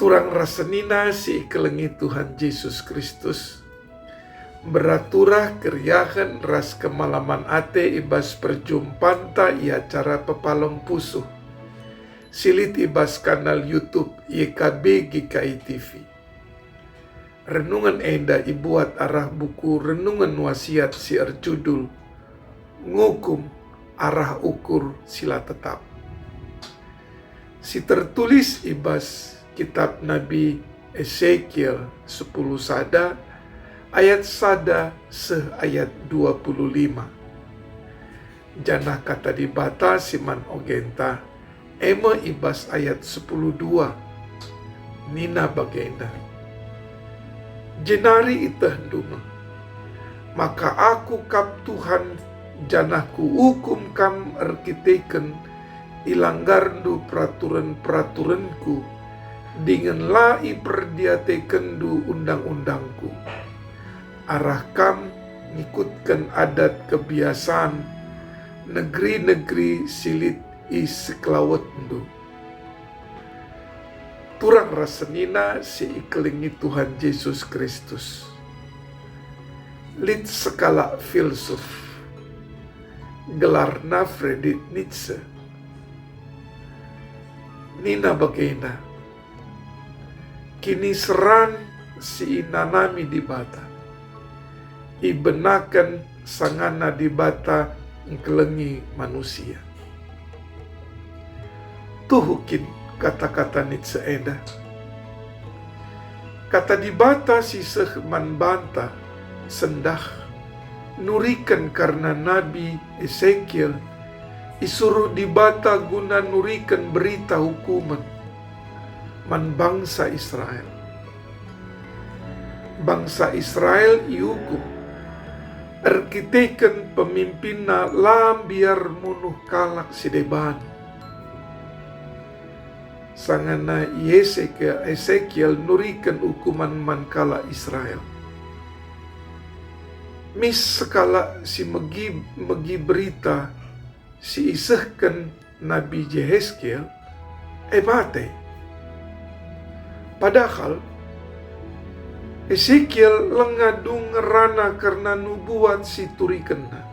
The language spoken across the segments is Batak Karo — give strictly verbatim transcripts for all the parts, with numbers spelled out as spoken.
Turang ras senina si ikelengi Tuhan Jesus Kristus, beraturah keriahen ras kemalaman ate i bas perjumpanta i acara Pepalem Pusuh, si lit i bas kanal YouTube Y K B G K I T V. Renungen enda ibuat arah buku Renungen Wasiat si erjudul Ngukum Arah Ukur si La Tetap, si tertulis i bas kitab Nabi Esekiel sepuluh sada ayat sada seh ayat dua puluh lima. Janah kata Dibata si man ogenta, e me i bas ayat sepuluh dua, nina bagenda, "Jenari itehndu me, maka Aku kap Tuhan, janah Kuukum kam erkiteken ilanggarndu peraturen-peraturenKu, dingen la iperdiatekenndu undang-undangKu. Arah kam ngikutken adat kebiasan negeri-negeri si lit i sekelawetndu." Turang ras senina si ikelengi Tuhan Jesus Kristus. Lit sekalak filsuf, gelarna Friedrich Nietzsche, nina bagenda, "Kiniseran si inanami Dibata, ibenaken sangana Dibata ngkelengi manusia." Tuhu kin kata-kata Nietzsche enda? Kata Dibata si seh man banta sendah nuriken kerna Nabi Esekiel isuruh Dibata guna nuriken berita hukumen man bangsa Israel. Bangsa Israel iukum erkiteken pemimpinna la mbiar munuh kalak si deban. Sangana iese ke Esekiel nuriken ukumen man kalak Israel. Mis sekalak si megi, megi berita si isehken Nabi Jeheskiel, e mate. Padahal Esekiel langa dung ngerana kerna nubuat si turikenna.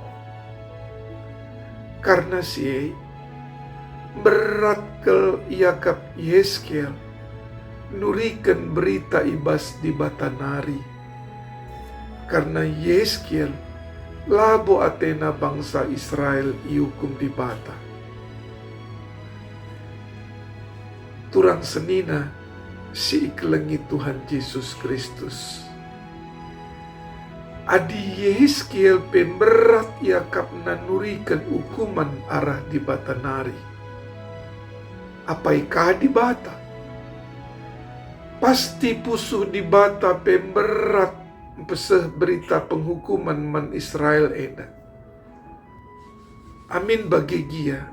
Karna si e, berat kal iakap Yeskiel nuriken berita i bas Dibata nari. Karna Yeskiel labo atena bangsa Israel iukum Dibata. Turang senina si ikelengi Tuhan Jesus Kristus. Adi Yeskiel pe mberat iakapna nuriken ukumen arah Dibata nari, apai ka Dibata? Pasti pusuh Dibata pe mberat mpeseh berita penghukumen man Israel enda. Amin bage gia,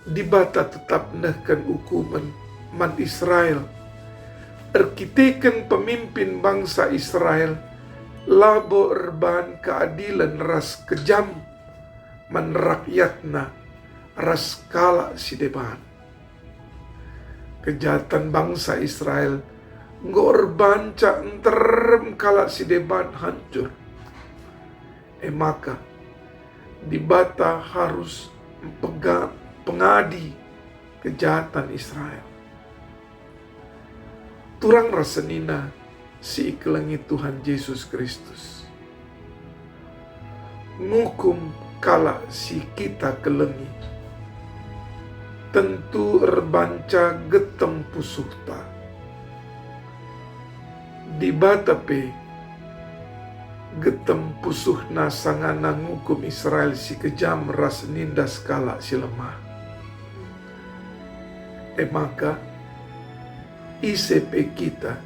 Dibata tetap nehken ukumen man Israel. Erkiteken pemimpin bangsa Israel labo erban keadilen ras kejam man rakyatna ras kalak si deban. Kejahatan bangsa Israel enggo erbanca nterem kalak si deban hancur. E maka, Dibata harus mpega-, pengadi kejahatan Israel. Turang ras senina si ikelengi Tuhan Jesus Kristus. Ngukum kalak si kita kelengi tentu erbanca getem pusuhta. Dibata pe getem pusuhna sangana ngukum Israel si kejam ras nindas kalak si lemah. E maka, ise pe kita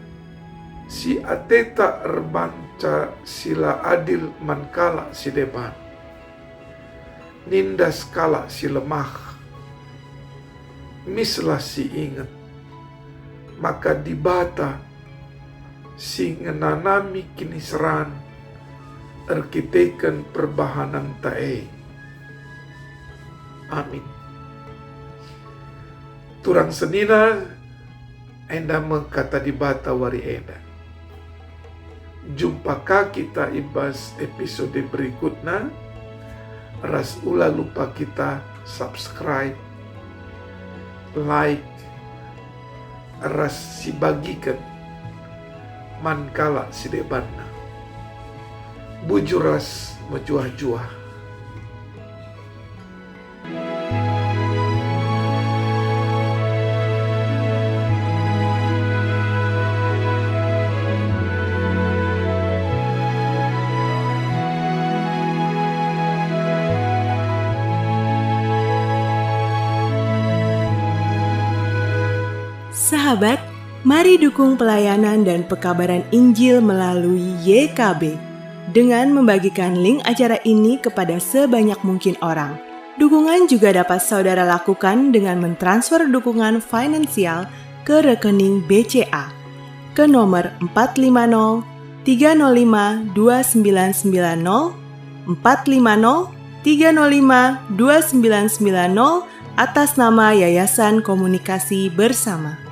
si ateta erbanca si la adil man kalak si deban, nindas kalak si lemah, mislah si inget maka Dibata si ngenanami kiniseran erkiteken perbahanenta e. Amin. Turang senina Enda me kata Dibata wari enda. Jumpa ka kita i bas episode berikutna, ras ula lupa kita subscribe, like, ras sibagiken man kalak si debanna. Bujur ras mejuah-juah. Sahabat, mari dukung pelayanan dan pekabaran Injil melalui Y K B dengan membagikan link acara ini kepada sebanyak mungkin orang. Dukungan juga dapat saudara lakukan dengan mentransfer dukungan finansial ke rekening B C A ke nomor empat lima nol tiga nol lima dua sembilan sembilan nol, empat lima nol tiga nol lima dua sembilan sembilan nol, atas nama Yayasan Komunikasi Bersama.